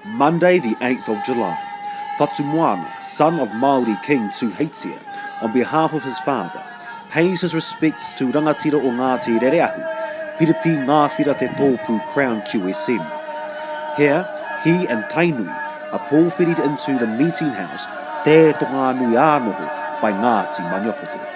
Monday the 8th of July, Whatumoana, son of Māori King Tuheitia, on behalf of his father, pays his respects to rangatira o Ngāti Rereahu, Piripi Ngāwhira Te Tōpū Crown QSM. Here, he and Tainui are pōwhiried into the meeting house Te Tongānui-ā-noho by Ngāti Maniapoto.